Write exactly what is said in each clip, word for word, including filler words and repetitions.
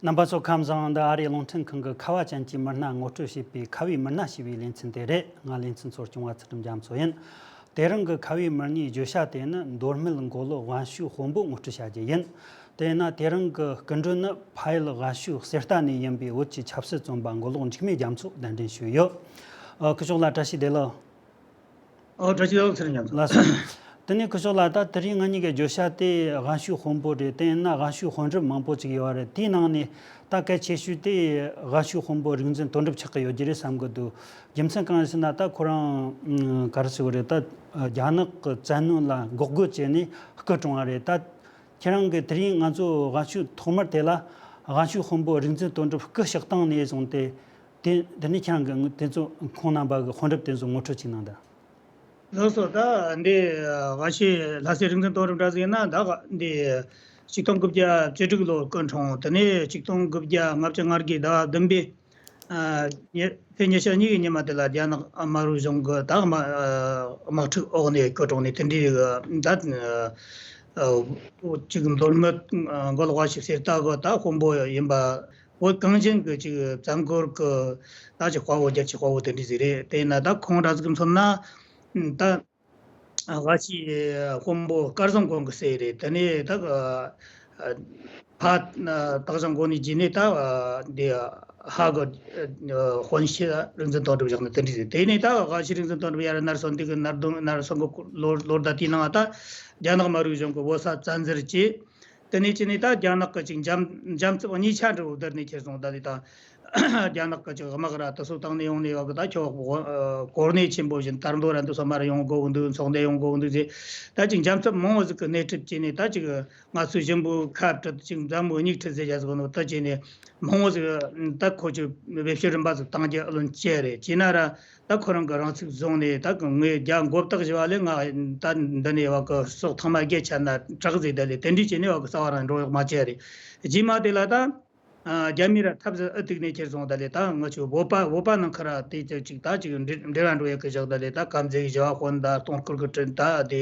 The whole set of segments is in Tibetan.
རྣམ་པ་ཚོ་ཁམས་བཟང་། འདི་ཨ་རིའི་རླུང་འཕྲིན་ཁང་གི་ཁ་བ་ཅན་གྱི་མི་སྣ་ངོ་སྤྲོད་བྱེད་པའི་ཁ་བའི་མི་སྣ་ཞེས་པའི་ལེ་ཚན་དེ་རེད། ང་ལེ་ཚན་ཚོ་སྐྱོང་བ་ཚུལ་ཁྲིམས་རྒྱ་མཚོ་ཡིན། དེ་རིང་གི་ཁ་བའི་མི་སྣའི་བརྗོད་བྱ་དེ་ནི་མདོ་སྨད་མགོ་ལོག་དབང་ཕྱུག་དཔོན་པོ་ངོ་སྤྲོད་བྱ་རྒྱུ་ཡིན། དེས་ན་དེ་རིང་གི་སྐུ་མགྲོན་ནི་ཕ་ཡུལ་དབང་ཕྱུག་གསེར་རྟ་ནས་ཡིན་པའི་བོད་ཀྱི་ཆབ་སྲིད་བཙོན་པ་མགོ་ལོག་འཇིགས་མེད་རྒྱ་མཚོ་གདན་འདྲེན་ཞུས་ཡོད། ཨ། སྐུ་ཞབས་ལགས་བཀྲ་ཤིས་བདེ་ལེགས། ཨོ། བཀྲ་ཤིས་བདེ་ལེགས། ཚེ་རིང་རྒྱ་མཚོ་ལགས་སོ། དེ་ནས་སྐུ་ཞབས་ལགས། ད་དེ་རིང་ང་གཉིས་ཀྱི་བརྗོད་བྱ་དེ་དབང་ཕྱུག་དཔོན་པོ་རེད། དེ་ཡིན་ན་དབང་ཕྱུག་དཔོན་རིགས་མང་པོ་ཅིག་ཡོད་རེད། དེའི་ནང་ནས་ད་གལ་ཆེ་ཤོས་དེ་དབང་ཕྱུག་དཔོན་པོ་རིག་འཛིན་དོན་གྲུབ་ཆགས་ཀྱི་ཡོད་རྒྱུ་རེད་བསམ་གྱི་འདུག་རྒྱུ་མཚན་གང་ཡིན་ཟེར་ན། ད་ཁོ་རང་ག་རེ་ཟེར་དགོས་རེད། ད་རྒྱ་ནག་གི་བཙན་གནོན་ལ་འགོག་རྒོལ་བྱས་ནས་སྐུ་གྲོངས་པ་རེད། ད་ཁྱེད་རང་གིས་དེ་རིང་ང་ཚོ་དབང་ཕྱུག་ཐོག་མར་དེ་ལ་དབང་ཕྱུག་དཔོན་པོ་རིག་འཛིན་དོན་གྲུབ་སྐུ་གཤེགས་སྟངས་ནས་བཟུང་སྟེ། དེ་འདི་ནས་ཁྱེད་རང་གིས་དེ་ཚོ་ཁོང་རྣམ་པ་གི་དཔོན་རིགས་དེ་ཚོ་ངོ་སྤྲོད་ཅིག་གནང་དང་། ལགས་སོ། ད་འདི་དབང་ཕྱུག་ལྷ་སྲས་རིག་འཛིན་དོན་གྲུབ་འདྲ་ཟིག་ཡིན་ན། ད་འདི་ཆིག་སྟོང་དགུ་བརྒྱ་བཅུ་དྲུག་ལོར་སྐུ་འཁྲུངས། དེ་ནས་ཆིག་སྟོང་དགུ་བརྒྱ་ལྔ་བཅུ་ང་དགུའི་ཟླ་བ་བདུན་པའི་ཨ་ཉི་ཚེས་ཉི་ཤུ་གཉིས་ཀྱི་ཉི་མ་དེ་ལ་རྒྱ་ནག་དམར་པོའི་གཞུང་གི་ད་དམག་ཨ་དམག་འཁྲུག་འོག་ནས་སྐུ་གྲོངས་ནས། དེ་འདྲའི་ད་ཨ་ཅིག་མདོ་སྨད་མགོ་ལོག་དབང་ཕྱུག་གསེར་རྟ་གི་ད་དཔོན་པོ་ཡིན་པ། བོད་གངས་ཅན་གྱི་ཅིག་བཙན་སྒོར་གྱི་ད་ཅིག་དཔའ་བོ། རྒྱལ་གཅེས་དཔའ་བོ་དེ་འདྲ་ཟིག་རེད། དེས་ན་ད་ཁོང་འདྲ་ཟིག་མཚོན་ན། ད་དབང་ཕྱུག་དཔོན་པོ་སྐལ་བཟང་དགོན་གྱི་སྲས་རེད། དེ་ནས་ད་ཕ་སྟག་ཞང་མགོ་ནས་བརྒྱུད་ནས་ད་འདི་ཕ་གི་དཔོན་ཕྱུག་རིག་འཛིན་དོན་གྲུབ་བཞག་ནས་དེ་འདྲ་ཟིག་དེ་ནས་ད་དབང་ཕྱུག་རིག་འཛིན་དོན་གྲུབ་ཡར་ནར་སོན་དུས་ཀྱི་ནར་གདོང་ནར་སོན་གྱི་ལོ་ལོ་ཟླ་དེའི་ནང་ད་རྒྱ་ནག་དམར་པོའི་གཞུང་གིས་བོད་ས་བཙན་འཛུལ་བྱས། དེ་ནས་ཅི་ནས་ད་རྒྱ་ནག་གི་ཅིག་འཇམ་འཇམ་རྩུབ་གཉིས་ཆ་འདྲ་བོ་བསྡུར་ནས་ཁྱེར་སོང་། ད་ལི་ད་རྒྱ་ནག་གི་ཅིག་དམག་ར་དེ་ཚོ་བཏང་ནས་ཡོང་ནས་བ་གི་ད་ཁྱོད་གོ་གོ་གནས་ཆེན་པོ་བཞིན་དར་མདོ་ར་འདི་ཚོ་མར་ཡོང་དགོས་གི་འདུག་ཚོགས་འདུ་ཡོང་དགོས་གི་འདུག་ཟེར། ད་ཅིག་འཇམ་རྩུབ་མང་བོ་ཟིག་གི་སྣེ་ཁྲིད་བྱས་ནས། ད་ཅིག་ང་ཚོའི་ཞིང་པོའི་ཁ་བྲལ། ཅིག་འཛམ་བུའི་སྙིགས་ཁྲིད་ཟེར་ཡ་ཟིག་ནོ་ད་བྱས་ནས་མང་བོ་ཟིག་ད་ཁོ་ཅིག་བེད་སྤྱོད་རིམ་པ་ཟིག་བཏང་རྒྱུ་ཨ་ལོན་བྱས་རེད། བྱས་ན་ར། ད་ཁོ་རང་གི་རང་ཚུགས་བཟུང་ནས། ད་ངས་རྒྱ་མགོ་བཏགས་བཞི་བ་ལས་ང་ད་འདི་ནས་བ་གི་སྲོག་ཐང་མ་རྒྱལ་ཆ་ན་དྲག་ཟིག་ད་ལས་དེ་འདྲས་བྱས་ནས་བ་གི་རྩ་བ་རང་འགྲོ་ཡག་མ་བྱས་རེད། རྗེས་མ་དེ་ལ་ད་ཨ་རྒྱ་མི་ར་ཐབས་ཟད་ཨུ་ཐུག་ནས་ཁྱེར་སོང་། ད་ལས་ད་ང་ཚོ་བོད་པ་བོད་པ་ནང་ཁུལ་ར་དེ་ཅིག་ཅིག་ད་ཅིག་འབྲེལ་འབྲེལ་བ་འགྲོ་ཡག་གི་བཞག་ད་ལས་ད་དཀར་མཛེས་ཀྱི་བཞི་བ་དཔོན་དང་སྟོང་སྐུར་གི་དྲིན་ད་དེ།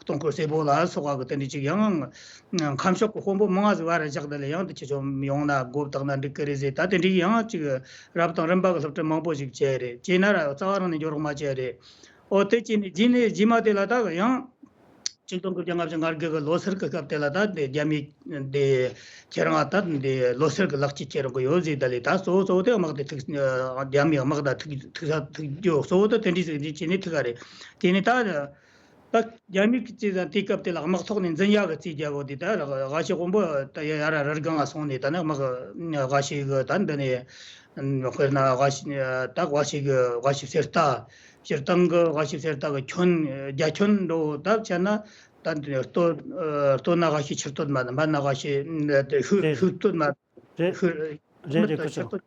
སྟོང་སྐུར་སེར་པོ་ལ་སོགས་པ་གི་དེ་འདྲའི་ཅིག་ཡང་ཁམས་ཕྱོགས་ཀྱི་དཔོན་པོ་མང་ང་ཟིག་བར་བཞག་ད་ལས་ཡང་དེ་ཁྱེད་ཚོ་ཡོང་ན་མགོ་བཏགས་ན་འགྲིག་གི་རེད་ཟེར། ད་དེ་འདྲའི་ཡང་ཅིག་རབ་དང་རིམ་པ་གི་སློབ་ཁྲིད་མང་པོ་ཞིག་བྱས་རེད། བྱས་ན་ར་རྩ་བ་རང་ནས་འགྱུར་བ་མ་བྱས་རེད། ཨོ་དེ་བྱས་ནས་རྗེས་ནས་རྗེས་མ་དེ་ལ་ད་ཡང་ཆིག་སྟོང་དགུ་བརྒྱ་ལྔ་བཅུ་ང་དགུ་གི་ལོ་སར་གི་སྐབས་དེ་ལ་ད་དེ་རྒྱ་མི་དེ་ཁྱེད་རང་ད་དེ་ལོ་སར་གི་ལག་ཁྱེར་ཁྱེར་རང་གི་ཡོད་ཟེར། ད་ལས་ད་གཙོ་བོ་གཙོ་བོ་དེ་དམག་དེ་ཐུག་རྒྱ་མིའི་དམག་ད་ཐུག་ཐུག་ས་ཐུག་རྒྱུ་གཙོ་བོ་ད་དེ་འདྲའི་ཟིག་འདི་བྱས་ནས་ཐུག་ག་རེད། དེ་ནས་ད། ད་རྒྱ་མི་གི་ཅི་ཟེར་དེའི་སྐབས་དེ་ལ་དམག་ཐོག་ནས་འཛིན་ཡག་གི་རྩིས་རྒྱག་གོ་དེ། ད་དབང་ཕྱུག་དཔོན་པོ་ད་ཡ་ཡ་ར་རི་སྒང་ང་སོང་ནས། ད་ནི་དམག་དབང་ཕྱུག་གི་ད་འདི་ནས་དཔེར་ན་དབང་ཕྱུག་ད་དབང་ཕྱུག་གི་དབང་ཕྱུག་གསེར་རྟ། སྤྱིར་བཏང་གི་དབང་ཕྱུག་གསེར་རྟ་གི་ཁྱོན་རྒྱ་ཁྱོན་འགྲོ་ད་བྱས་ན་ད་འདི་སྟོད་སྟོད་ན་དབང་ཕྱུག་ཆུ་སྟོད་མ། སྨད་ན་དབང་ཕྱུག་ཤུག་རེད། ཤུག་སྟོད་མ། རེད། ཤུག་རེད་རེད། ཤུག་ཁུ་ཆུ་ཆོ། སྟོད།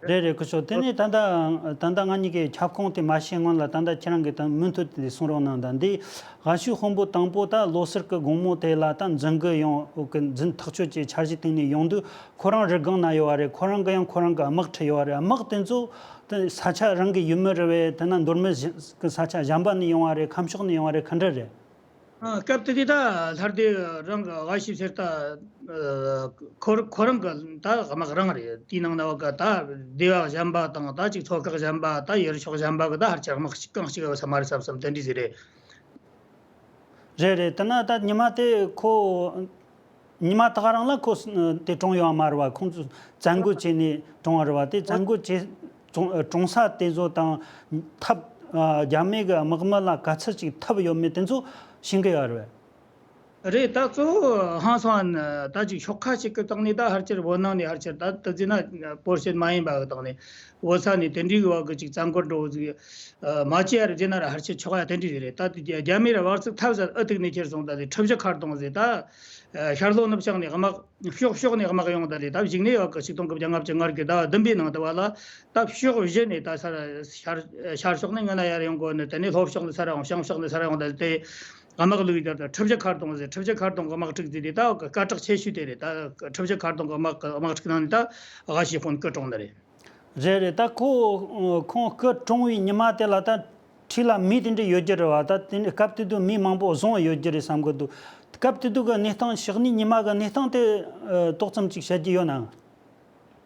རེད་རེད། ཁུ་ཆོ། དེ་ནས་ད་ལྟ་ད་ལྟ་ང་གཉིས་ཀྱི་ཁྱབ་ཁོངས་དེ་མ་ཤེས་སྔོན་ལ་ད་ལྟ་ཁྱེད་རང་གིས་ད་མུ་མཐུད་དེ་གསུང་རོགས་གནང་དང་། འདི་དབང་ཕྱུག་དཔོན་པོ་དང་པོ་ད་ལོ་སར་གི་དགོང་མོ་དེ་ལ་ད་འཛིན་གི་ཡོང་གི་འཛིན་ཐག་གཅོད་ཀྱི་འཆར་གཞི་བཏིང་ནས་ཡོང་དུས། ཁོ་རང་རི་སྒང་ན་ཡོད་བ་རེད། ཁོ་རང་གི་ཡང་ཁོ་རང་གི་དམག་ཁྲིད་ཡོད་བ་རེད། དམག་དེ་ཚོ་དེ་ས་ཆ་རང་གི་ཡུལ་མི་རེད་བས། དེ་ན་མདོ་སྨད་གཞན་གི་ས་ཆ་གཞན་པ་ནས་ཡོང་བ་རེད། ཁམས་ཕྱོགས་ནས་ཡོང་བ་རེད། ག་འདྲ་རེད། ཨ། སྐབས་དེ་དུས་ད་ལྷ་སྡེ་རང་གི་དབང་ཕྱུག་གསེར་རྟ་ཁོ་ཁོ་རང་གི་ད་དམག་རང་རེད། དེའི་ནང་ན་བ་གི་ད་སྡེ་བ་གཞན་པ་དང་ད་ཅིག་ཚོ་ཁག་གཞན་པ། ད་ཡུལ་ཕྱོགས་གཞན་པ་གི་ད་ཧར་ཆ་དམག་གཅིག་གང་གཅིག་ཡོད་ས་མ་རེད་བསམ་བསམ་དེ་འདྲ་ཟིག་རེད། རེད་རེད། དེ་ན་ད་ཉི་མ་དེ་ཁོ་ཉི་མ་ད་ག་རང་ལ་ཁོ་དེ་གྲོངས་ཡོད་མ་རེད་བ། ཁོང་ཚོ་བཙན་རྒོལ་བྱས་ནས་གྲོངས་པ་རེད་བ། དེ་བཙན་རྒོལ་བྱས་གྲོངས་གྲོངས་ས་དེ་ཚོ་དང་ཐབས་རྒྱ་མི་གི་དམག་མི་ལ་ག་ཚོད་ཅིག་ཐབས་ཡོད་མེད་དེ་ཚོ་ཤེས་ཀྱི་ཡོད་རེད། རེད། ད་གཙོ་བོ་ཧང་སང་ད་ཅིག་ཤོག་ཁག་ཅིག་གི་སྟེང་ནས། ད་ཕལ་ཆེར་བོད་ནང་ནས་ཕལ་ཆེར་ད་ད་ཟེར་ན་བོད་སྤྱི་མ་ཡིན་པ་གི་སྟེང་ནས་བོད་ས་ནས་དེ་འདྲའི་གི་བ་གི་ཅིག་བཙན་རྒོལ་འགྲོ་ཟིག་མ་བྱས་ཡ་རེད་ཟེར་ན་ར་ཕལ་ཆེར་ཆོག་ཡ་དེ་འདྲ་ཟིག་རེད། ད་རྒྱ་མི་ར་བར་ཚིག་ཐབས་ཟད་ཨུ་ཐུག་ནས་ཁྱེར་སོང་། ད་ལས་ཁྲི་བཞི་མཁར་རྫོང་ཟེར། ད་ཤར་ལྷོ་ནུབ་བྱང་ནས་དམག་ཕྱོགས་ཕྱོགས་ནས་དམག་ཡོང་། ད་ལས་ད་གཞུག་ནས་བ་གི་ཆིག་སྟོང་དགུ་བརྒྱ་ལྔ་བཅུ་ང་དགུ་ཟླ་བ་བདུན་པའི་ནང་དུ་བ་ལ་ད་ཕྱོགས་བཞི་ནས། ད་ས་ཤར་ཤར་ཕྱོགས་ནས་སྔོན་ན་ཡར་ཡོང་གོ་ནི། དེ་ནས་ལྷོ་ཕྱོགས་ནས་ས་ར་ཡོང་། བྱང་ཕྱོགས་ནས་ས་ར་ཡོང་། ད་ལས་དེ་དམག་བླུགས་ཡོད། ད་ཁྲི་བཞི་མཁར་རྫོང་ཟེར། ཁྲི་བཞི་མཁར་རྫོང་གི་དམག་འཁྲུག་ཟེར་དེ་ད་སྐད་གྲགས་ཆེ་ཤོས་དེ་རེད། ད་ཁྲི་བཞི་མཁར་རྫོང་གི་དམག་དམག་འཁྲུག་ནང་ནས་ད་དབང་ཕྱུག་དཔོན་སྐུ་གྲོངས་ནི་རེད། རེད་རེད། ད་ཁོ་ཁོང་སྐུ་གྲོངས་པའི་ཉི་མ་དེ་ལ་ད་འཁྲིས་ལ་མི་དེ་འདྲ་ཡོད་རྒྱུ་རེད་བ། ད་དེ་ནས་སྐབས་དེ་དུས་མི་མང་པོ་བཟུང་ཡོད་རྒྱུ་རེད་བསམ་གི་འདུག་སྐབས་དེ་དུས་ཀྱི་གནས་སྟངས། གཤེགས་ནིའི་ཉི་མ་གི་གནས་སྟངས་དེ་ཨ་ཏོག་ཙམ་ཅིག་བཤད་རྒྱུ་ཡོད་ན།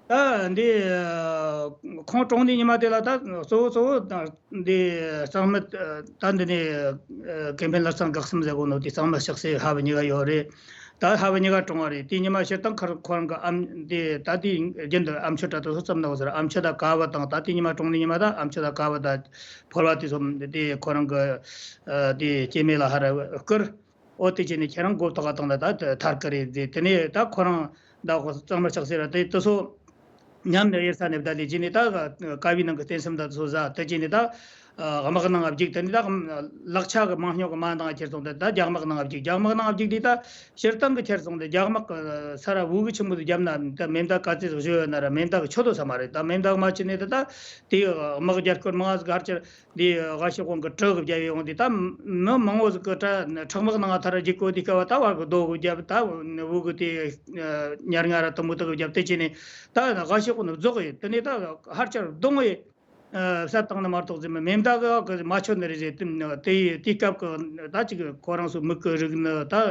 ད་འདི་ཁོང་གྲོངས་ནིའི་ཉི་མ་དེ་ལ་ད་གཙོ་བོ་གཙོ་བོ་འདི་གཙང་མི་ད་འདི་ནས་ཀེམ་ཕན་ལ་སང་འགག་གསུམ་ཟེར་གོ་ནོ་དེ་གཙང་མི་གཤེགས་སའི་ཕ་བུ་གཉིས་ཀ་ཡོད་རེད། ད་ཕ་བུ་གཉིས་ཀ་གྲོངས་པ་རེད། དེའི་ཉི་མ་སྤྱིར་བཏང་ཁོ་ཁོ་རང་གི་ཨམ་དེ་ད་དེའི་རྒྱུན་དུ་ཨམ་ཆི་འདྲ་དེ་ཚོ་བརྩམས་འདུག་ཟེར། ཨམ་ཆི་དང་ཀ་བ་དང་། ད་དེའི་ཉི་མ་གྲོངས་ནིའི་ཉི་མ་ད་ཨམ་ཆི་དང་ཀ་བ་དང་ཕོར་བ་དེ་ཚོ་དེ་ཁོ་རང་གི་དེ་སྐྱེ་དམན་ལ་ཧར་བསྐུར། ཨོ་དེ་བྱས་ནས་ཁྱེད་རང་མགོ་ཐོག་ག་བཏང་ན་ད་ཐར་གི་རེད་ཟེར། དེ་ནས་ད་ཁོ་རང་ད་ཁོ་གཙང་མ་གཤེགས་ཟེར་བ་དེ་དེ་ཚོ་ཉམས་ནས་གཡེར་ས་ནས་བསྡད་ལས་བྱས་ནས་ད་ཀ་བའི་ནང་གི་རྟེན་གསུམ་ད་དེ་ཚོ་ཟ། དེ་བྱས་ནས་ད་དམག་ནང་བརྒྱུགས། དེ་ནས་ད་ལག་ཆ་གི་མང་ཉུང་གི་མ་འདང་ཁྱེར་སོང་སྟེ་ད་རྒྱ་དམག་ནང་བརྒྱུགས། རྒྱ་དམག་ནང་བརྒྱུགས་དུས་ད་སྤྱིར་བཏང་གི་ཁྱེར་སོང་སྟེ་རྒྱ་དམག་གི་ས་ར་བུ་གུ་ཆེན་པོ་དེ་བརྒྱབ་ན་ད་མེ་མདའ་ག་ཚོད་བཟོས་ཡོད་ན་ར་མེ་མདའ་གི་ཆོད་དོ་ས་མ་རེད། ད་མེ་མདའ་གི་མ་བྱས་ནས་ད་ད་དེ་དམག་རྒྱལ་སྐོར་མང་ཟིག་ཧར་ཅིར་འདི་སྒ་ཤི་དབང་གི་གྲི་གི་བརྒྱབ་ཡོང་དུས་ད་མི་མང་བོ་ཟིག་གི་གྲ་ཁྲག་དམག་ནང་ཐར་རྒྱུག་གོ་དུས་སྐབས་ད་བར་གི་རྡོ་གི་བརྒྱབ། ད་བུ་གི་དེ་ཉར་ང་ར་དུམ་བུ་དག་གི་བརྒྱབ། དེ་བྱས་ནས་ད་སྒ་ཤི་དབང་རྫོགས་ཡོད། དེ་ནས་ད་ཧར་ཅར་གདོང་ཡོད་བསད་བཏང་ནི་མ་གཏོགས་ཟིག་མེ་མདའ་གི་གི་མ་ཆོད་ནི་རེད་ཟེར། དེ་དེ་དུས་སྐབས་གི་ད་ཅིག་ཁོ་རང་ཚོ་མིག་གི་རིག་ནི་ད་དེ་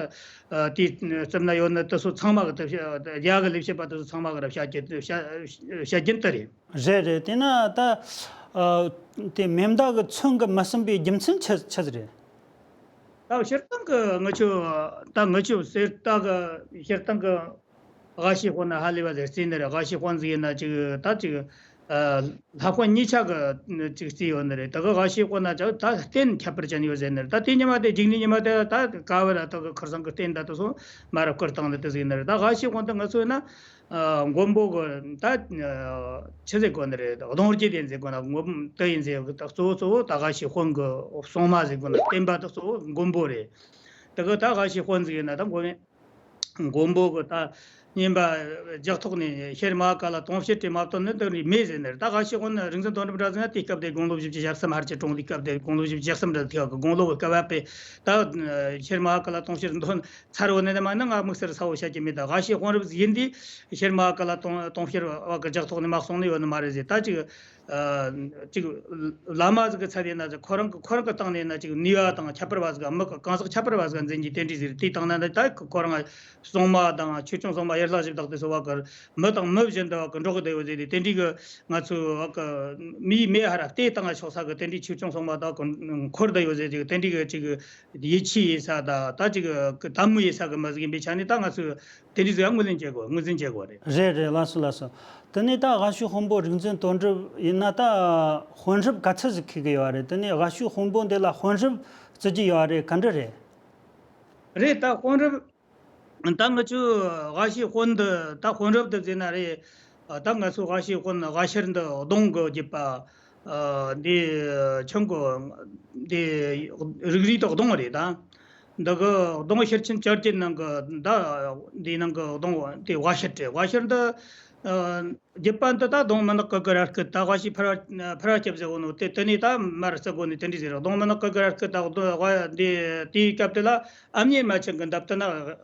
རྩིབ་ན་ཡོད་ནི་དེ་ཚོ་ཚང་མ་གི་ད་རྒྱ་གི་ལས་བྱེད་པ་དེ་ཚོ་ཚང་མ་གི་ར་བཤད་རྒྱུ་བཤད་བཤད་རྒྱུན་དེ་རེད། རེད་རེད། དེས་ན་ད་ཨ་དེ་མེ་མདའ་གི་མཚོན་གི་མི་ཟིན་པའི་རྒྱུ་མཚན་ཆི་ཆི་ཟིག་རེད། ད་སྤྱིར་བཏང་གི་ང་ཆོ་ད་ང་ཆོ་གསེར་རྟ་གི་སྤྱིར་བཏང་གི་སྒ་ཤི་དབང་ན་ཧ་ལས་པ་ཟིག་རྩིས་ནི་རེད། སྒ་ཤི་དབང་ཟིག་ཡིན་ན་ཅིག་ད་ཅིག་ཨ་ལྷ་དབང་གཉིས་ཆ་གི་ཅིག་རྩིས་ཡོད་ནི་རེད། ད་གི་སྒ་ཤི་དབང་ན་ཅིག་ད་རྟེན་ཁྱད་པར་ཅན་ཡོད་ཟེར་ནི་རེད། ད་དེ་ཉི་མ་དེ་འཇིགས་ནི་ཉི་མ་དེ་ད་ཀ་བ་ར་ད་གི་ཁར་སང་གི་རྟེན་ད་དེ་ཚོ་མ་ར་བསྐུར་བཏང་ནི་དེ་ཟིག་ཡིན་ནི་རེད། ད་སྒ་ཤི་དབང་དེ་ང་ཚོ་ཡིན་ན། ཨ་མགོན་པོ་གི་ད་ཨ་ཆི་ཟེར་གོ་ནི་རེད། གདུང་རྒྱུད་དེ་ཟེར་གོ་ན་མགོན་དེ་ཡིན་ཟེར་གི། ད་གཙོ་བོ་གཙོ་བོ་ད་སྒ་ཤི་དབང་གི་སྲུང་མ་ཟེར་གོ་ན་བསྟེན་པ་ད་གཙོ་བོ་མགོན་པོ་རེད། ད་གི་ད་སྒ་ཤི་དབང་ཟིག་ཡིན་ན་ད་མགོན་མགོན་པོ་གི་ད་བསྙེན་པ་རྒྱག་ཐོག་ནས་ཤེར་མ་ཧཱ་ཀ་ལ་དུང་ཕྱུར་དྲི་མ་བཏོན་ནི་དེ་རིགས་མེད་ཟེར་ནི་རེད། ད་སྒ་ཤི་དབང་ནི་རིག་འཛིན་དོན་གྲུབ་འདྲ་ཟེར་ན་དེའི་སྐབས་དེ་དགུང་ལོ་བཞི་བཅུ་ཞེ་གསུམ། ཧར་གྱི་གྲོངས་དུས་སྐབས་དེ་དགུང་ལོ་བཞི་བཅུ་ཞེ་གསུམ་འདྲ་ཐུག་གི། དགུང་ལོ་གི་སྐབས་བབ་པས་ད་ཤེར་མ་ཧཱ་ཀ་ལ་དུང་ཕྱུར་འདོན། ཚར་བ་ནས་མ་ནི་ང་དམིགས་བསལ་གསལ་བོ་བཤད་ཀྱི་མེད། ད་སྒ་ཤི་དབང་རབ་ཡིན་དུས་ཤེར་མ་ཧཱ་ཀ་ལ་དུང་དུང་ཕྱུར་བ་གི་ལྗགས་ཐོག་ནས་མ་གསུངས་ནི་ཡོད་ནི་མ་རེད་ཟེར། ད་ཅིག་ཨ་ཅིག་བླ་མ་ཟིག་གི་ཚད་ཡིན་ན་ཟེར། ཁོ་རང་གི་ཁོ་རང་གི་སྟེང་ནས་ཡིན་ན་ཅིག་ནུས་པ་དང་ཁྱད་པར་བ་ཟིག་མི་གི་གང་ཟག་ཁྱད་པར་བ་ཟིག་འཛིན་གྱི་རྟེན་འབྲེལ་ཟེར། དེའི་སྟེང་ན་ད་ཁོ་རང་སྲུང་མ་དང་ཆོས་སྐྱོང་སྲུང་མ་ཡུལ་ལྷ་གཞི་བདག་དེ་ཚོ་བ་གི་མི་དང་མི་བཞིན་དུ་བ་གི་འགྲོགས་གི་བསྡད་ཡོད་ཟེར། དེ་རྟེན་འབྲེལ་གི་ང་ཚོའི་བ་གི་མིའི་མེ་ཧ་ར་ལྟས་བཏང་ཆོག་ས་གི་རྟེན་འབྲེལ། ཆོས་སྐྱོང་སྲུང་མ་དག་གི་འཁོར་བསྡད་ཡོད་ཟེར། ཅིག་རྟེན་འབྲེལ་གི་ཅིག་ཡིད་ཆེས་ཡིན་ས་དང་ད་ཅིག་གི་དད་མོས་ཡིན་ས་གི་མི་ཟིག་ཡིན་པའི་ཆ་ནས་ད་ང་ཚོས་དེ་འདྲའི་ཟིག་ཡང་ངོས་ལེན་བྱེད་དགོས། ངོས་འཛིན་བྱེད་དགོས་རེད། རེད་རེད། ལགས་སོ། ལགས་སོ། དེ་ནས་ད་སྒ་ཤུག་དཔོན་པོ་རིག་འཛིན་དོན་གྲུབ་ཡིན་ན་ད་དཔོན་རབས་ག་ཚད་ཟིག་འཁྱེར་གི་ཡོད་རེད། དེ་ནས་སྒ་ཤུག་དཔོན་པོ་འདི་ལ་དཔོན་རབས་བརྩི་རྒྱུ་ཡོད་རེད། ག་འདྲ་རེད། རེད། ད་དཔོན་རབས་ད་ང་ཚོས་སྒ་ཤུག་དཔོན་འདི་ད་དཔོན་རབས་འདི་བརྩིས་ན་རེད། ད་ང་ཚོ་སྒ་ཤུག་དཔོན་སྒ་ཤར་འདི་གདོང་གི་རྒྱུད་པ། ཨ་འདི་ཆུང་གོ་འདི་རིགས་རུས་དེ་གདོང་རེད་ད། འདི་གི་གདོང་ཤར་ཆེན་བཅོ་བརྒྱད་ནང་གི་ད་འདིའི་ནང་གི་གདོང་དེ་སྒ་ཤར་རེད། སྒ་ཤར་འདི་ཨ་རྒྱུད་པ་འདི་ད་གདོང་མི་ནག་གི་གི་ར་སྐུ། ད་སྒ་ཤུག་ཕུར་བ་ཕུར་བ་སྐྱབས་ཟེར་གོ་ནོ་དེ་དེ་ནས་ད་མར་བརྩི་གོ་ནི་དེ་འདྲ་ཟེར། གདོང་མི་ནག་གི་གི་ར་སྐུ་ད་གདོང་སྒ་འདི་དེའི་སྐབས་དེ་ལ་ཨ་མྱེས་རྨ་ཆེན་གྱི་འདབས་དེ་ན་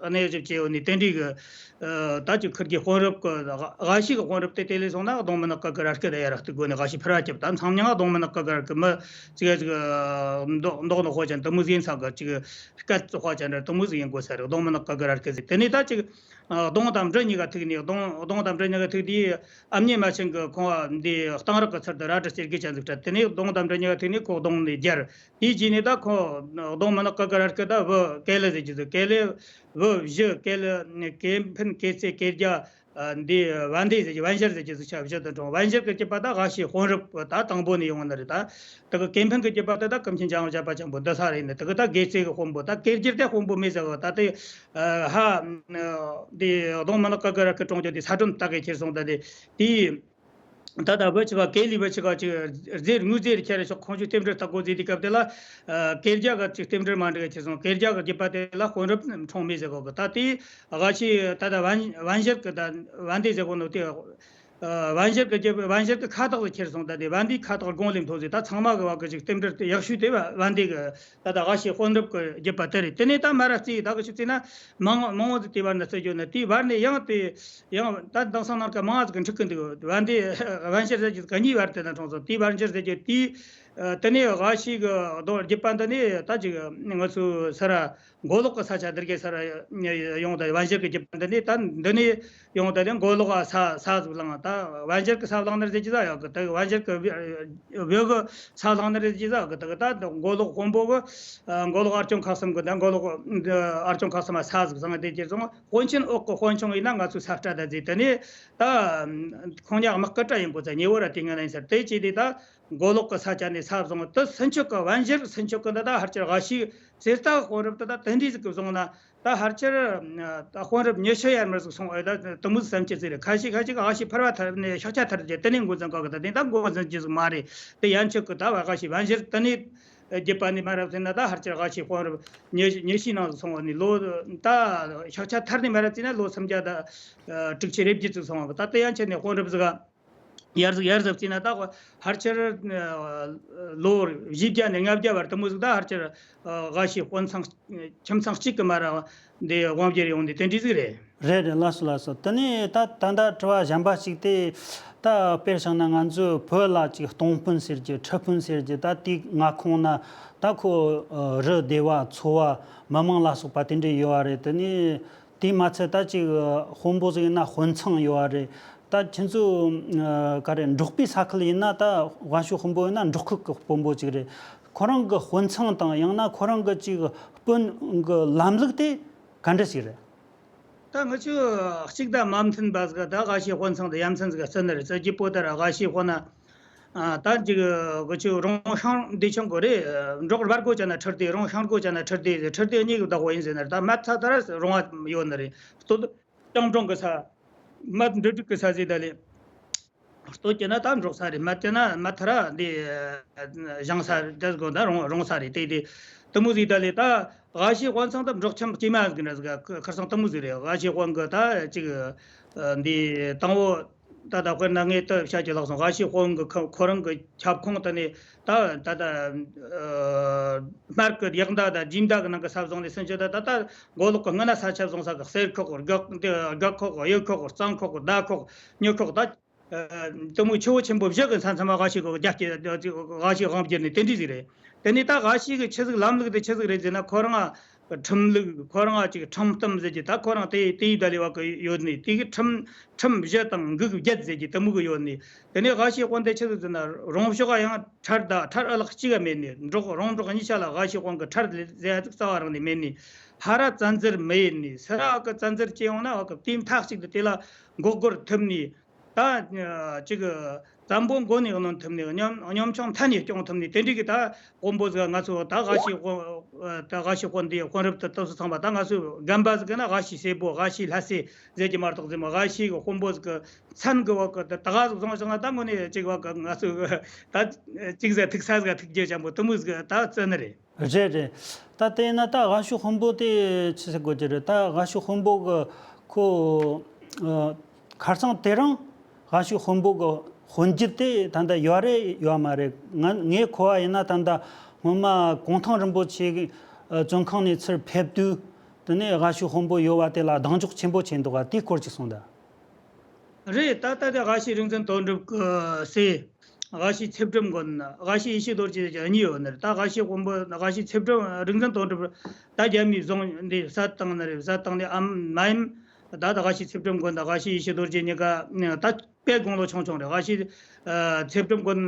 གནས་བཞུགས་བྱས་ཡོད་ནི་དེ་འདྲའི་གི། ཨ་ད་ཅིག་ཁུར་གྱི་དཔོན་རབས་ཀྱི་སྒ་ཤུག་གི་དཔོན་རབས་དེ་དེ་ལས་སོང་ན་གདོང་མི་ནག་གི་གི་ར་སྐུ་དེ་ཡར་བཏུད་དགོས་ནས། སྒ་ཤུག་ཕུར་བ་སྐྱབས་ད་མཚམས་མྱིང་གདོང་མི་ནག་གི་གི་ར་སྐུ། མི་ཅིག་ཅིག་མདོག་མདོག་ནི་དཔའ་ཅན་དེ་མོ་ཟིག་ཡིན་ས་གི། ཅིག་སྐད་དཔའ་ཅན་ར་དེ་མོ་ཟིག་ཡིན་དགོས་ས་རེད། གདོང་མི་ནག་གི་གི་ར་སྐུ་ཟེར། དེ་ནས་ད་ཅིག་ཨ་གདོང་དང་འབྲུ་གཉིས་ཀ་ཐུག་ནས། གདོང་གདོང་དང་འབྲུ་གཉིས་ཀ་ཐུག་དུས་ཨ་མྱེས་རྨ་ཆེན་གྱིས་ཁོང་འདི་གཏང་རག་གི་ཚུལ་དུ་རལ་གྲི་གཅོད་དགོས་ཅན་ཟིག་སྤྲད། དེ་ནས་གདོང་དང་འབྲུ་གཉིས་ཀ་ཐུག་ནས་ཁོ་གདོང་ནས་བརྒྱལ། དེའི་རྗེས་ནས་ད་ཁོ་གདོང་མི་ནག་གི་གི་ར་སྐུ་ད་བུ་ཀེ་ལི་ཟེར་གྱི་འདུག། ཀེ་ལི་བུ་བཞི། ཀེ་ལི་ཀེ་ཕན་ཀེ་ཙེ་ཀེ་རྒྱ་ཨ་འདི་བན་དེ་ཟེར་གྱི། བན་ཞར་ཟེར་གྱི་ཟིག་ཆ་བཞི་དང་གྲོང་། བན་ཞར་གྱི་རྒྱུད་པ་ད་སྒ་ཤུག་དཔོན་རབས་ད་དང་པོ་ནས་ཡོང་བ་ནི་རེད་ད། དེ་གི་ཀེ་ཕན་གྱི་རྒྱུད་པ་དེ་ད་ཀུན་མཁྱེན་འཇམ་དབྱངས་བཞད་པ་ཆེན་པོ་འདི་ས་རེད་ནི། དེ་གི་ད་དགེ་རྩེ་གི་དཔོན་པོ་ད་ཀེ་རྒྱལ་དེ་དཔོན་པོ་མེད་ཟེར་གི། ད་དེ་ཧ་འདི་གདོང་མི་ནག་གི་གི་ར་སྐུ་གྲོངས་རྒྱུ་དེ་ས་སྒྲོན་དག་གིས་ཁྱེར་སོང་ད། དེ་དེའི་ད་ལྟ་བུ་ཆེ་བ་ཀེ་ལི་བུ་ཆེ་བ་ཅིག་རྫས་དངོས་རྫས་རེ་ཁྱེར་ཤོག། ཁོང་ཚོས་རྟེན་འབྲེལ་བཏབ་དགོས་ཟེར་དུས་སྐབས་དེ་ལ་ཨ་ཀེ་རྒྱ་གི་ཅིག་རྟེན་འབྲེལ་མ་འགྲིག་གི་ཁྱེར་སོང་། ཀེ་རྒྱ་གི་རྒྱུད་པ་དེ་ལ་དཔོན་རབས་འཁྲུངས་མེད་ཟེར་གོ་གི། ད་དེ་སྒ་ཤུག་ད་ལྟ་བན་བན་ཞར་གི་ད་བན་དེ་ཟེར་གོ་ནོ་དེ་ཨ་བན་ཞར་གི་རྒྱུད་པ་བན་ཞར་གི་ཁ་བཏགས་ལ་ཁྱེར་སོང་། ད་དེ་བན་དེའི་ཁ་བཏགས་དགུང་ལས་མཐོ་ཟེར། ད་ཚང་མ་གི་བ་གི་ཅིག་རྟེན་འབྲེལ་དེ་ཡག་ཤོས་དེ་བན་དེ་གི་ད་ལྟ་སྒ་ཤུག་དཔོན་རབས་ཀྱི་རྒྱུད་པ་དེ་རེད། དེ་ནས་ད་མར་ར་བརྩིས་ད་གི་ཆུ་བརྩིས་ན་མང་མང་བོ་ཟིག་དེ་བར་ནས་བརྩི་རྒྱུ་ནི། དེའི་བར་ནས་ཡང་དེ་ཡང་ད་དེང་སང་ནང་གི་མང་ཟིག་གི་འཁྲུག་གི་འདུག། བན་དེ་བན་ཞར་ཟེར་རྒྱུ་གི་གཉིས་བར་དེ་ན་གྲོངས་སོང་། དེའི་བན་ཞར་ཟེར་རྒྱུ་དེའི་ ཨ། དེ་ནས་ཝ་ཤི་གི་རྡོ་བརྒྱུད་པ་འདི་ནས་ད་ཅིག་ང་ཚོའི་སར་མགོ་ལོག་གི་ས་ཆ་འདི་གའི་སར་ཡོང་། ད་པན་ཇར་གི་བརྒྱུད་པ་འདི་ནས། ད་འདི་ནས་ཡོང་། ད་ལན་མགོ་ལོག་ག་ས་ས་ཟིག་བླངས། ད་པན་ཇར་གི་ས་བླངས་ནི་རེད་ཟེར་གྱི་ཟིག་ཡོད་གི། ད་པན་ཇར་གི་བོད་གི་ས་བླངས་ནི་རེད་ཟེར་གྱི་ཟིག་ཡོད་གི། ད་གི་ད་མགོ་ལོག་དཔོན་པོ་གི། ཨ། མགོ་ལོག་ཨར་ཅོ་ཁག་གསུམ་གི། ད་མགོ་ལོག་ཨར་ཅོ་ཁག་གསུམ་ས་ཟིག་བཟུང་། དེ་ཁྱེར་སོང་། དཔོན་ཆེན་འོག་གི་དཔོན་ཆུང་ཡིན་ན་ང་ཚོའི་ས་སྐྲ་ད་ཟེར། དེ་ནས་ད་ཁོང་ཉག་དམག་གི་སྐྲ་ཡིན་པོ་ཚ་ཉེ་བོ་ར་དེ་ང་ན་ཡིན་ཟེར། དེ་བྱས་དེ་ད་མགོ་ལོག་གི་ས་ཆ་ནས་ས་བཟུང་། དེ་ཕྱི་ཕྱོགས་གི་པན་ཇར་ཕྱི་ཕྱོགས་གི་འདི་ད་ཕལ་ཆེར་ཝ་ཤི་གསེར་རྟ་དཔོན་རབས་དེ་ད་དེ་འདྲ་ཟིག་གི་བཟུང་ན། ད་ཕལ་ཆེར་ད་དཔོན་རབས་ཉི་ཤུ་ཡར་མར་ཟིག་སོང་ཨེ། ད་དེ་མོ་ཟིག་བསམ་གྱི་ཟིག་རེད། ཁ་ཤས་ཁ་ཤས་གི་ཝ་ཤི་ཕར་བ་ཐར་ནས་ཤག་ཆ་ཐར་རྒྱུ་དེ་ནས་འགོ་འཛིན་གོ་གི། ད་དེ་ད་འགོ་འཛིན་རྒྱུ་ཟིག་མ་རེད། དེ་ཡན་ཆད་གི་ད་ཝ་ཤི་པན་ཇར་དེ་ནས་བརྒྱུད་པ་ནས་མར་ར་ཟེར་ན། ད་ཕལ་ཆེར་ཝ་ཤི་དཔོན་རབས་ཉི་ཉི་ཤུའི་ནང་ཟིག་སོང་བ་ནས། ལོ་ད་ཤག་ཆ་ཐར་ནས་མར་ར་བརྩིས་ན་ལོ་སུམ་བརྒྱ་དང་དྲུག་ཅུ་རེ་བརྒྱད་ཟིག་སོང་བ་གི། ད་དེ་ཡན་ཆད་ནས་དཔོན་རབས་ཟིག་ག་ཡར་ཟིག་ཡར་ཟིག་བརྩིས་ན། ད་ཕལ་ཆེར་ལོ་བཞི་བརྒྱ་ནས་ལྔ་བརྒྱ་བར་དེ་མོ་ཟིག་ད་ཕལ་ཆེར་ཝ་ཤི་དཔོན་ཚང་ཁྱིམ་ཚང་གཅིག་གི་མར་ར་འདི་དབང་བསྒྱུར་ཡོང་ནས་དེ་འདྲ་ཟིག་རེད། རེད་རེད། ལགས་སོ་ལགས་སོ། དེ་ནས་ད་ད་ལྟ་དྲི་བ་གཞན་པ་གཅིག་དེ། ད་དཔེར་བཞག་ན་ང་ཚོའི་བོད་ལ་ཅིག་སྟོང་དཔོན་ཟེར་རྒྱུ། ཁྲི་དཔོན་ཟེར་རྒྱུ། ད་དེའི་མངའ་ཁོངས་ན་ད་ཁོ་ཨ་རི་སྡེ་བ་ཚོ་བ་མི་མང་ལ་སོགས་པ་དེ་འདྲ་ཡོད་པ་རེད། དེ་ནས་དེས་མ་ཚད་ད་ཅིག་དཔོན་པོ་ཟིག་ཡིན་ན་དཔོན་ཚང་ཡོད་པ་རེད། ད་ཁྱེད་ཚོ་ཨ་ག་རེ་འབྲོག་པའི་ས་ཁུལ་ཡིན་ན། ད་ཝ་ཤི་དཔོན་པོ་ཡིན་ན་འབྲོག་ཁུལ་གི་དཔོན་པོ་ཅིག་རེད། ཁོ་རང་གི་དཔོན་ཚང་དང་ཡང་ན་ཁོ་རང་གི་ཅིག་དཔོན་གི་ལམ་ལུགས་དེ་ག་འདྲ་ཞིག་རེད། ད་ང་ཚོས་གཅིག་ད་མ་མཐུན་པ་ཟིག་ད་ཝ་ཤི་དཔོན་ཚང་དེ་ཡ་མཚན་ཟིག་བརྩི་ནི་རེད། བརྩི་རྒྱུ་བོ་ད་ར་ཝ་ཤི་དཔོན་ན། ཨ། ད་ཅིག་ང་ཚོ་རོང་ཤང་འདི་ཆུང་གོ་རེད། འབྲོག་རྦ་རྒོ་བྱ་ན་ཁྲི་སྡེ། རོང་ཤང་རྒོ་བྱ་ན་ཁྲི་སྡེ་ཟེར། ཁྲི་སྡེ་གཉིས་ཀྱི་བདག་པོ་ཡིན་ཟེར་ནི་རེད། ད་མ་ཚ་ད་ར་རོང་བ་ཡོད་ནི་རེད། སྟོད་རྐྱང་འབྲོང་གི་ས། མ་འབྲུ་དྲུག་གི་ས་ཟེར། ད་ལས་སྟོད་ཀྱི་ན་ད་འབྲོག་ས་རེད། མ་ཀྱི་ན་མ་ཐ་ར་འདི་ཞང་ས་རེད། དེ་གོ་ད་རོང་རོང་ས་རེད། དེ་དེ་དེ་མོ་ཟིག་ད་ལས་ད་ཝ་ཤི་དཔོན་ཚང་ད་འབྲོག་ཁྱིམ་སྐྱེས་མ་ཟིག་འདྲ་ཟིག་ཁ་སང་དེ་མོ་ཟིག་རེད། ཝ་ཤི་དཔོན་གི་ད་ཅིག་འདི་དང་པོ་ད་ད་དཔེར་ན་ངས་ད་བཤད་ཀྱི་ལགས་སོང་། ཝ་ཤི་དཔོན་གི་ཁ་ཁོ་རང་གི་ཁྱབ་ཁོངས་དེ་ནས་ད་ད་ད་སྨད་གི་ཡག་མདའ་ད་རྗེས་མདའ་གི་ནང་གི་ས་བཟུང་ནས་སུན་ཆོད་ད་ད་ད་མགོ་ལོག་གི་སྔ་ན་ས་ཆ་བཟུང་ས་གི་གསེར་ཁོག་རྒྱ་རྒྱ་ཁོག་གཡུ་ཁོག་གཙང་ཁོག་མདའ་ཁོག་མྱི་ཁོག་ད། ཨ། དེ་མོ་ཆེ་བོ་ཆེན་པོ་བཞི་གི་ས་མཚམས་ཝ་ཤི་གི་རྒྱ་སྐྱེད། ཝ་ཤི་དབང་བསྒྱུར་ནས་དེ་འདྲ་ཟིག་རེད། དེ་ནས་ད་ཝ་ཤི་གི་ཆི་ཟིག་ལམ་ལུགས་དེ་ཆི་ཟིག་རེད་ཟེར་ན། ཁོ་རང་ཁྲིམས་ལུགས། ཁོ་རང་ཅིག་ཁྲིམས་གཏམ་ཟེར་གྱི། ད་ཁོ་རང་དེ་དེའི་ད་ལས་ཝ་གི་ཡོད་ནི། དེ་གི་ཁྲིམས་ཁྲིམས་བཞི་དང་འགུག་བརྒྱད་ཟེར་གྱི་དེ་མོ་གི་ཡོད་ནི། དེ་ནས་ཝ་ཤི་དཔོན་དེ་ཆི་ཟིག་ཟེར་ན། རོང་ཕྱོགས་ཡང་ཁྲལ་ད་ཁྲལ་ཨ་ལག་གཅིག་ག་མེད་ནི། འབྲོག་རོང་འབྲོག་གཉིས་ཆ་ལ་ཝ་ཤི་དཔོན་གི་ཁྲལ་ཟེར་ཡ་ཟིག་རྩ་བ་རང་ནས་མེད་ནི། ཧ་ར་བཙན་འཛུལ་མི་ཡེད་ནི། སུ་ར་ཝ་གི་བཙན་འཛུལ་བྱས་ཡོང་ན་ཝ་གི་དེའི་མཐའ་གཅིག་ཏུ་དེ་ལ་མགོ་སྒོར་ཐུབ་ནི། ད་ཅིག་བཙན་པོ་མགོ་ནས་གནོན་ཐུབ་ནས། གཉོམ་གཉོམ་ཆུང་མཐའ་ནས་སྐྱོང་ཐུབ་ནས། དེ་འདྲའི་གི་ད་དཔོན་པོ་ཟིག་ང་ཚོ་ད་ཝ་ཤི་དཔོན། ད་ཝ་ཤི་དཔོན་འདིའི་དཔོན་རབས་དེ་ལྟ་སུ་ཚང་པ་ད་ང་ཚོའི་རྒན་པ་ཟིག་གི་ན་ཝ་ཤི་སྲས་པོ། ཝ་ཤི་ལྷ་སྲས་ཟེར་གྱི་མ་གཏོགས་ཟེར་མོ། ཝ་ཤི་གི་དཔོན་པོ་ཟིག་གི་མཚན་གི་ཝ་གི་ད་ད་ག་ཟིག་བཟུང་བཞག་ན། ད་དངོས་གནས་ཅིག་ཝ་གི་ང་ཚོ་ད་ཅིག་ཟ་ཐུག་ས་ཟིག་ཐུག་རྒྱུ་ཅན་པོ་དེ་མོ་ཟིག་ད་བརྩི་ནི་རེད། རེད་རེད། ད་དེ་ན་ད་ཝ་ཤི་དཔོན་པོ་དེ་ཆི་ཟེར་དགོས་ཀྱི་རེད། ད་ཝ་ཤི་དཔོན་པོ་གི་ཁོ་ཨ་ཁ་སང་དེ་རིང་ཝ་ཤི་དཔོན་པོ་གི་དཔོན་བརྒྱུད་དེ་ད་ལྟ་ཡོད་རེད་ཡོད་མ་རེད། ང་ངས་གོ་བ་ཡིན་ན། ད་ལྟ་སྔོན་མ་གུང་ཐང་རིན་པོ་ཆེ་གི་ཨ་བཙོན་ཁང་ནས་ཚུར་ཕེབས་དུས། དེ་ནས་ཝ་ཤི་དཔོན་པོ་ཡོད་པ་དེ་ལ་གདེང་འཇོག་ཆེན་པོ་བྱས་འདུག་ག་དེའི་སྐོར་ཅིག་གསུངས་དང་། རེད། ད་ལྟ་དེ་ཝ་ཤི་རིག་འཛིན་དོན་གྲུབ་ཀྱི་སྲས། ཝ་ཤི་ཚེ་སྒྲུབ་མགོན། ཝ་ཤི་ཡེ་ཤེས་རྡོ་རྗེ་བཅས་གཉིས་ཡོད་ནི་རེད། ད་ཝ་ཤི་དཔོན་པོ། ཝ་ཤི་ཚེ་སྒྲུབ། རིག་འཛིན་དོན་གྲུབ་ད་རྒྱ་མིས་བཟུང་འདི་བསད་བཏང་ནི་རེད། བསད་བཏང་ནི་ཨ་མ་ཡིན། ད་ད་ཝ་ཤི་ཚེ་སྒྲུབ་མགོན་དང་ཝ་ཤི་ཡེ་ཤེས་རྡོ་རྗེ་གཉིས་ཀ་ད་དཔེ་དགུང་ལོ་ཆུང་ཆུང་རེད། ཝ་ཤི་ཚེ་སྒྲུབ་མགོན་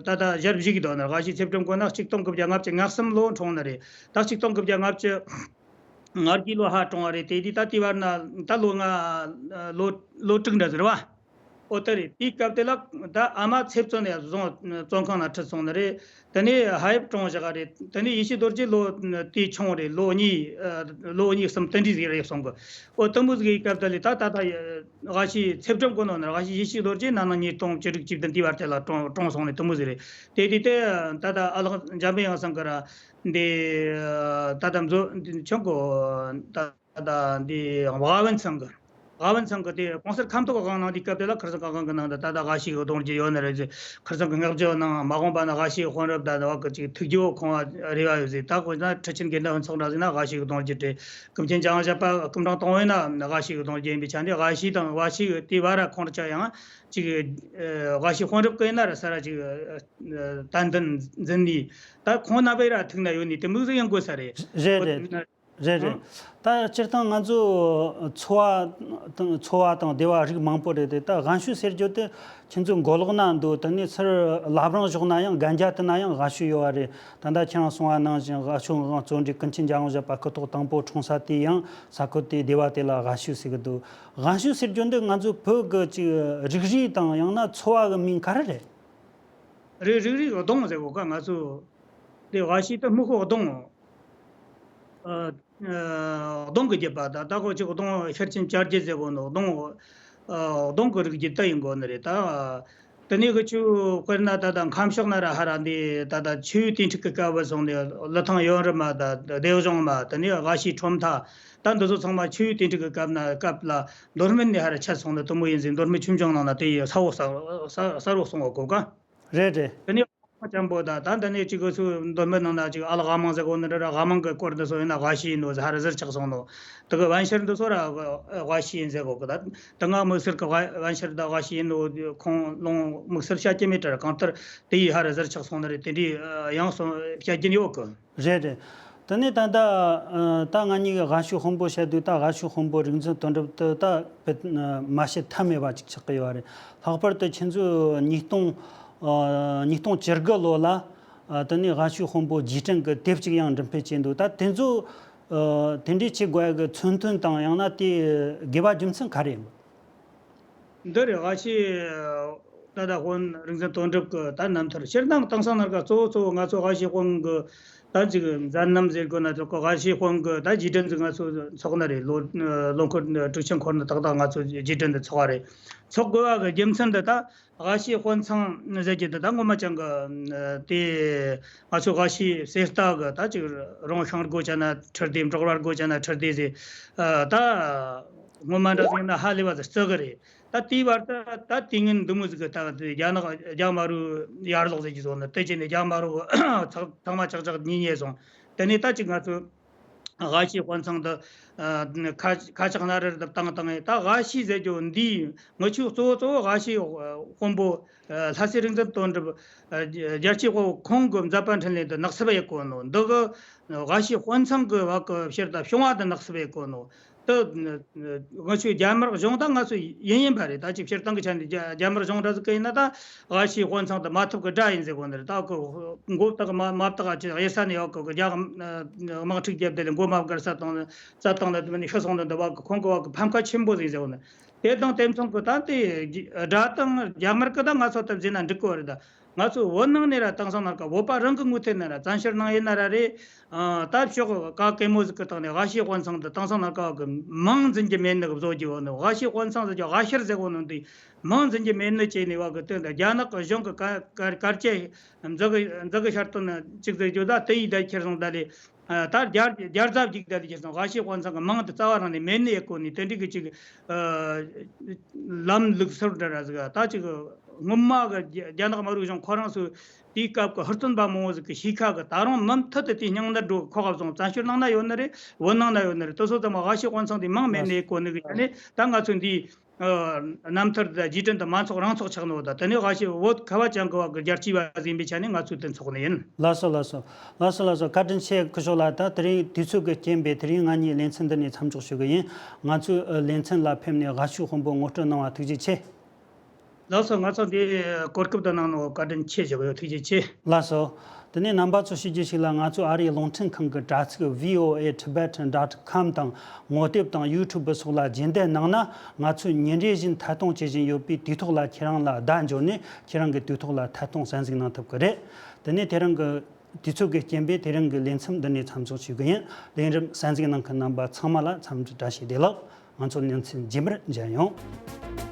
ད་ད་ཞེ་དྲག་བཞུགས་ཀྱི་འདུག་ནི་རེད། ཝ་ཤི་ཚེ་སྒྲུབ་མགོན་ན་གཅིག་སྟོང་དགུ་བརྒྱ་ལྔ་བཅུ་ང་གསུམ་ལོ་འཁྲུངས་ནི་རེད། ད་གཅིག་སྟོང་དགུ་བརྒྱ་ལྔ་བཅུ། ང་རྒྱལ་ལོ་ཧ་གྲོང་བ་རེད། དེ་དུས་ད་དེ་བར་ན་ད་ལོ་ལྔ་ལོ་ལོ་དྲུག་འདྲ་ཟེར་བ། ཨོ་ད་རེད། དེའི་སྐབས་དེ་ལ་ད་ཨ་མ་ཚེ་བཙོན་ནས་བཟུང་བཙོན་ཁང་ན་ཁྲིད་སོང་ནི་རེད། དེ་ནས་ཕ་ཡབ་གྲོངས་བཞག་ག་རེད། དེ་ནས་ཡེ་ཤེས་རྡོ་རྗེ་ལོ་དེའི་ཆུང་རེད། ལོ་གཉིས་ལོ་གཉིས་གསུམ་དེ་འདྲ་ཟིག་རེད་སོང་གི། ཨོ་དེ་མོ་ཟིག་གི་སྐབས་དེ་ལ་ད་ད་ད་ཝ་ཤི་ཚེ་སྒྲུབ་མགོན་ནོ་ནི་ཝ་ཤི་ཡེ་ཤེས་རྡོ་རྗེ་ན་ན་ཉིས་སྟོང་བཅུ་དྲུག་བཅུ་བདུན་དེ་བར་དེ་ལ་གྲོངས་གྲོངས་སོང་ནི་དེ་མོ་ཟིག་རེད། དེ་དུས་དེ་ད་ད་ཨ་ལགས་འཇམ་དཔལ་དབྱངས་སང་གི་ར། འདི་ད་ལྟ་མཛོ་འདི་ཆོག་གོ། ད་ལྟ་འདི་ཝ་ཝན་ཚང་གི་ དབང་བོན་ཚང་གི་དེ་གོང་གསལ་ཁམས་ཐོག་གི་དབང་གནང་དུས་སྐབས་དེ་ལ་ཁུར་ཚང་གི་དབང་གི་ནང་དུ་ད་ལྟ་དབའ་ཤི་གི་རྡུང་རྒྱུ་ཡོད་ནི་རེད། ཁུར་ཚང་གི་བསྔགས་བརྗོད་ནང་མ་འོངས་པ་ན་དབའ་ཤི་དཔོན་རབས་ད་བ་གི་ཅིག་ཐུགས་རྒྱུ་བོ་ཁོང་བ་རེ་བ་ཡོད་ཟེར། ད་དཔེར་ན་ཁྲི་ཆེན་དགེ་ལྡན་ཕུན་ཚོགས་འདྲ་ཟེར་ན་དབའ་ཤི་གི་རྡུང་རྒྱུ་རེད། ཀུན་མཁྱེན་འཇམ་དབྱངས་བཞད་པ་སྐུ་ཕྲེང་དང་པོ་ཡིན་ན་དབའ་ཤི་གི་རྡུང་རྒྱུ་ཡིན་པའི་ཆ་ནས། དབའ་ཤི་དང་དབའ་ཤི་གི་དེ་བར་ར་ཁོང་ར་ཆ་ཡང་ཅིག་ཨ་དབའ་ཤི་དཔོན་རབས་གི་ཡིན་ན་ར་ས་ར་ཅིག་ཨ་ཏན་ཏན་འཛིན་ནས། ད་ཁོང་རྣམ་པའི་ར་ཐུག་ན་ཡོད་ནི་དེ་མིག་ཟིག་ཡང་དགོས་ས་རེད། རེད་རེད། རེད་རེད། ཨང་། ད་སྤྱིར་བཏང་ང་ཚོ་འཚོ་བ་དང་འཚོ་བ་དང་སྡེ་བ་རིགས་མང་པོ་རེད་དེ། ད་དབང་ཤུགས་ཟེར་རྒྱུ་དེ་ཁྱེད་ཚོའི་མགོ་ལོག་ན་འདུག་དེ་ནས་ཚུར་བླ་བྲང་ཕྱོགས་ན་ཡང་སྒ་རྒྱ་དེ་ན་ཡང་དབང་ཤུགས་ཡོད་པ་རེད། ད་ལྟ་ཁྱེད་རང་གསུངས་པ་ནང་བཞིན་དབང་ཤུགས་ངང་བརྩོན་འགྲུས་ཀུན་མཁྱེན་འཇམ་དབྱངས་བཞད་པ་སྐུ་ཐོག་དང་པོ་འཁྲུངས་ས་དེ་ཡང་ས་ཁུལ་དེའི་སྡེ་བ་དེ་ལ་དབང་ཤུགས་ཟེར་གི་འདུག་དབང་ཤུགས་ཟེར་རྒྱུ་འདི་ང་ཚོའི་བོད་ཀྱི་ཅིག་རིགས་རུས་དང་ཡང་ན་འཚོ་བ་གི་མིང་ག་རེ་རེད། རེད། རིགས་རུས་གདོང་ཟེར་གོ་ག་ང་ཚོ། དེ་དབའ་ཤི་དེ་སྨུག་པོ་གདོང་། ཨ་ཨ་གདོང་གི་རྒྱུད་པ་ད་ད་གོ་ཅིག་གདོང་ཤར་ཆེན་བཅོ་བརྒྱད་ཟེར་གོ་ནོ་གདོང་། ཨ་གདོང་གི་རིགས་རྒྱུད་དེ་ཡིན་གོ་ནི་རེད་ད། དེ་ནས་གི་ཆུ་དཔེར་ན་ད་ད་ཁམས་ཕྱོགས་ན་ར་ཧ་ར་འདི་ད་ད་ཆུ་བོའི་དེ་འཁྲུག་གི་སྐབས་བ་སོང་ནས་ཀླུ་ཐང་ཡོན་རི་མ་ད་སྡེ་གཞུང་མ་དེ་ནས་དབའ་ཤི་ཁྲོམ་མཐའ། ད་འདི་ཚོ་ཚང་མ་ཆུ་བོའི་དེ་འཁྲུག་གི་སྐབས་ན་སྐབས་ལ་མདོ་སྨད་ནས་ཧ་ར་ཆད་སོང་ནས་དེ་མོ་ཡིན་ཟིན། མདོ་སྨད་ཆོས་འབྱུང་ནང་ན་དེ་ཡི་ས་འོག་ས་ས་ས་རོག་སོང་བ་གོ་ག་རེད་རེད། དེ་ནས་ལྕམ་པོ་ད་ད་འདི་ནས་ཅིག་གི་ཚུ་མདོ་སྨད་ནང་ན་ཅིག་ཨ་ལ་དབང་མང་ཟེར་གོ་ནི་རེད་ར། དབང་མང་གི་སྐོར་འདི་ཚོ་ཡིན་ན་དབའ་ཤི་ཡིན་ནོ་ཟེར་ཧ་ར་ཟུར་ཆག་སོང་ནོ། དེ་གི་བན་ཤར་འདི་ཚོ་ར་དབའ་ཤི་ཡིན་ཟེར་གོ་གི། ད་ད་ང་དམིགས་བསལ་གི་བན་ཤར་ད་དབའ་ཤི་ཡིན་ནོ་ཁོང་ལུང་དམིགས་བསལ་བཤད་ཀྱི་མེད་དྲ། གང་ལྟར་དེ་ཡི་ཧ་ར་ཟུར་ཆག་སོང་ནི་རེད། དེ་འདྲའི་ཡང་སོང་བཤད་ཀྱི་ཡོད་གི། རེད་རེད། དེ་ནས་ད་ལྟ་ཨ་ད་ང་གཉིས་ཀྱིས་དབའ་ཤི་དཔོན་པོ་བཤད་དུས་ད་དབའ་ཤི་དཔོན་པོ་རིག་འཛིན་དོན་གྲུབ་དེ་ད་དཔེ་མ་བཤད་ཐབས་མེད་པ་ཅིག་ཆགས་ཀྱི་ཡོད་རེད། ལྷག་པར་དུ་ཁྱེད་ཚོས་ཉིས་སྟོང་ཨ་ཉིས་སྟོང་བཅུ་དགུ་ལོ་ལ་ཨ་དེ་ནས་དབའ་ཤི་དཔོན་པོ་རྗེས་དྲན་གྱི་དེབ་ཅིག་ཡང་འགྲེམས་སྤེལ་བྱས་འདུག་ད་དེ་ཚོ་ཨ་དེ་འདྲའི་བྱེད་དགོས་ཡ་གི་མཚོན་དོན་དང་ཡང་ན་དེ་དགོས་པ་རྒྱུ་མཚན་ག་རེ་ཡིན་པ། འདི་རེད། དབའ་ཤི་ད་ལྟ་དཔོན་རིག་འཛིན་དོན་གྲུབ་ཀྱི་ད་རྣམ་ཐར། སྤྱིར་བཏང་དེང་སང་ནར་ག་གཙོ་བོ་གཙོ་བོ་ང་ཚོ་དབའ་ཤི་དཔོན་གྱི་ད་ཅིག་མཛད་རྣམ་ཟེར་དགོས་ན་ཚོགས་གི། དབའ་ཤི་དཔོན་གྱི་ད་རྗེས་དྲན་ཟིག་ང་ཚོ་ཚོགས་ནི་རེད། ལོ་ལོ་འཁོར་དྲུག་ཅུ་འཁོར་ནི་ཏག་ཏག་ང་ཚོ་རྗེས་དྲན་འདི་ཚོགས་པ་རེད། ཚོགས་དགོས་པ་གི་རྒྱུ་མཚན་འདི་ད་དབའ་ཤི་དཔོན་ཚང་ཟེར་རྒྱུ་འདི་ད་ངོ་མ་ཅང་གི་དེ་ང་ཚོ་དབའ་ཤི་གསེར་རྟ་གི་ད་ཅིག་རོང་ཤང་སྒོ་ཅ་ན་ཁྲི་སྡེ། འབྲོག་ར་སྒོ་ཅ་ན་ཁྲི་སྡེ་ཟེར། ད་སྔོན་མ་འདྲ་ཟིག་ན་ཧ་ལས་པ་ཟིག་བརྩི་གི་རེད། ད་དེའི་བར་དུ་ད་དུས་ངན་འདི་མོ་ཟིག་གི་ད་རྒྱ་ནག་རྒྱ་དམར་པོའི་ཡར་ལོག་ཟེར་གྱི་སོང་ནི་དེ་བྱས་ནས་རྒྱ་དམར་པོ་ཚང་མ་ཆག་ཆག་ཉེ་ཉེ་སོང་། དེ་ནས་ད་ཅིག་ང་ཚོ་དབའ་ཤི་དཔོན་ཚང་དུ་ཁ་ཁ་ཆག་སྣ་རལ་དུ་བཏང་བཏང་ངས། ད་དབའ་ཤི་ཟེར་རྒྱུ་འདི་ངི་ཆོས་གཙོ་བོ་གཙོ་བོ་དབའ་ཤི་དཔོན་པོ་ལྷ་སྲས་རིག་འཛིན་དོན་གྲུབ་རྒྱལ་གཅེས་དཔའ་བོ་ཁོང་གི་མཛད་པ་འཕྲིན་ལས་དུ་ནག་སུབ་ཡེ་གོ་ནོ། འདི་གི་དབའ་ཤི་དཔོན་ཚང་གི་བ་གི་ཕྱིར་ད་བྱུང་བ་དུ་ནག་སུབ་ཡེ་གོ་ནོ། དུ་ང་ཚོའི་རྒྱ་དམར་གཞུང་ད་ང་ཚོ་ཡིན་ཡིན་པ་རེད། ད་ཅིག་སྤྱིར་བཏང་གི་ཆ་ནས་རྒྱ་རྒྱ་དམར་གཞུང་འདྲ་ཟིག་གི་ཡིན་ན་ད་དབའ་ཤི་དཔོན་ཚང་དུ་མ་ཐུབ་གི་དགྲ་ཡིན་ཟེར་གོ་ནི་རེད། ད་ཁོ་མགོ་བཏགས་མ་མ་བཏགས་ཅིག་གཡུལ་ས་ནས་ཡོད་གི་གི་རྒྱ་དམག་འཁྲུག་བརྒྱབ་དེ་ལས་མགོ་མ་བཀར་ས་བཏང་ནས་རྩ་བཏང་ནས་དེ་མིན་ཤི་སོང་ནི་འདི་བ་གི་ཁོང་གི་བ་གི་ཕམ་ཁ་ཆེན་པོ་ཟིག་ཟེར་གོ་ནི། དེ་དང་དེ་མཚུངས་ཀྱི་ད་དེ་དགྲ་དང་རྒྱ་དམར་གི་ད་ང་ཚོ་ད་ཟེར་ན་འགྲིག་གི་རེད། ད་ང་ཚོ་བོད་ནང་ནས་ར་དེང་སང་ནར་ག་བོད་པ་རང་གི་ངོས་ཐད་ནས་ར་བཙན་བྱོལ་ནང་ཡིན་ན་ར་རེད། ཨ་ད་ཕྱོགས་ག་གེ་མོ་ཟིག་གི་སྟེང་ནས་དབའ་ཤི་དཔོན་ཚང་དུ་དེང་སང་ནར་ག་གི་མིང་འཛིན་རྒྱུ་མེད་ནི་གི་བཟོ་རྒྱུ་བོ་ནི། དབའ་ཤི་དཔོན་ཚང་ཟེར་རྒྱུ་དབའ་ཤར་ཟེར་གོ་ནོ་འདི་མིང་འཛིན་རྒྱུ་མེད་ནི་བྱས་ནས་བ་གི་དོན་དུ་རྒྱ་ནག་གི་གཞུང་གི་ག་ག་གར་ཅེ་འཛི་གི་འཛི་གི་ཤར་དོན་ཅིག་ཟེར་རྒྱུ་ད་དེ་ཡི་ད་ཁྱེར་སོང་ད་ལས། ད་རྒྱ་རྒྱ་རྩ་བརྒྱུགས་ད་ལས་ཁྱེར་སོང་། དབའ་ཤི་དཔོན་ཚང་གི་མིང་དེ་རྩ་བ་རང་ནས་མེད་ནི་ཡེ་གོ་ནི་དེ་འདྲའི་གི་ཅིག་ལམ་ལུགས་སྲོལ་འདྲ་ར་ཟིག་ད་ཅིག་སྔོན་མ་གི་རྒྱ་རྒྱ་ནག་དམར་པོའི་གཞུང་ཁོ་རང་ཚོས་དེའི་སྐབས་ཀྱི་ཧུར་བརྩོན་པ་མང་བོ་ཟིག་གི་གཤིས་ཁ་གི་ད་རུང་མུ་མཐུད་དུ་དེའི་སྙིང་ནད་འགྲོ་གི་ཁོག་ག་བཟུང་། བཙན་བྱོལ་ནང་ན་ཡོད་ནི་རེད། བོད་ནང་ན་ཡོད་ནི་རེད། དེ་ཚོ་ཚང་མ་དབའ་ཤི་དཔོན་ཚང་དེའི་མིང་མེད་ནི་ཡེ་གོ་ནི་གི་ཡ་ནི་ད་ང་ཚོ་འདིའི་རྣམ་ཐར་དང་རྗེས་དྲན་དང་མ་འཚོགས་རང་འཚོགས་ཆགས་ནོ། ད་དེ་ནས་དབའ་ཤི་བོད་ཁ་བ་ཅན་གི་བ་གི་རྒྱལ་གཅེས་པ་ཟིན་པའི་ཆ་ནས་ང་ཚོས་དེ་འཚོགས་ནི་ཡིན། ལགས་སོ་ལགས་སོ། ལགས་སོ་ལགས་སོ། བཀའ་དྲིན་ཆེ། སྐུ་ཞབས་ལགས། ད་དེ་རིང་དུས་ཚོད་ཀྱི་རྐྱེན་པས་དེ་རིང་ང་གཉིས་ལེ་ཚན་འདི་ནས་མཚམས་འཇོག་ཞུ་གི་ཡིན། ང་ཚོའི་ལེ་ཚན་ལ་ཕེབས་ནས་དབའ་ཤི་དཔོན་པོ་ངོ་སྤྲོད་གནང་བ་ཐུགས་རྗེ་ཆེ། ལགས་སོ། ང་ཚོ་འདི་གོ་སྐབས་དུ་གནང་ནོ་བཀའ་དྲིན་ཆེ་ཞུ་གི་ཡོད། ཐུགས་རྗེ་ཆེ། ལགས་སོ། དེ་ནས་རྣམ་པ་ཚོ་ཤེས་རྒྱུ་ཞིག་ལ། ང་ཚོ་ཨ་རིའི་རླུང་འཕྲིན་ཁང་གི་དྲ་ཚིགས་V O A Tibetan dot com དང་ངོ་དེབ་དང་YouTube སོགས་ལ་རྗེས་འདེད་གནང་ན། ང་ཚོས་ཉིན་རེ་བཞིན་ཐད་གཏོང་བྱེད་བཞིན་ཡོད་པས་དུས་ཐོག་ལ་ཁྱེད་རང་ལ་བརྡ་འབྱོར་ནས་ཁྱེད་རང་གི་དུས་ཐོག་ལ་ཐད་གཏོང་གསན་གཟིགས་གནང་ཐུབ་ཀྱི་རེད། དེ་ནས་དེ་རིང་གི་དུས་ཚོད་ཀྱི་རྐྱེན་པས་དེ་རིང་གི་ལེ་ཚན་འདི་ནས་མཚམས་འཇོག་ཞུ་གི་ཡིན། ལས་རིམ་གསན་གཟིགས་གནང་མཁན་རྣམ་པ་ཚང་མ་ལ་འཚམས་འདྲི་བཀྲ་ཤིས་བདེ་ལེགས། ང་ཚོ་ལེ་ཚན་རྗེས་མར་མཇལ་ཡོང་།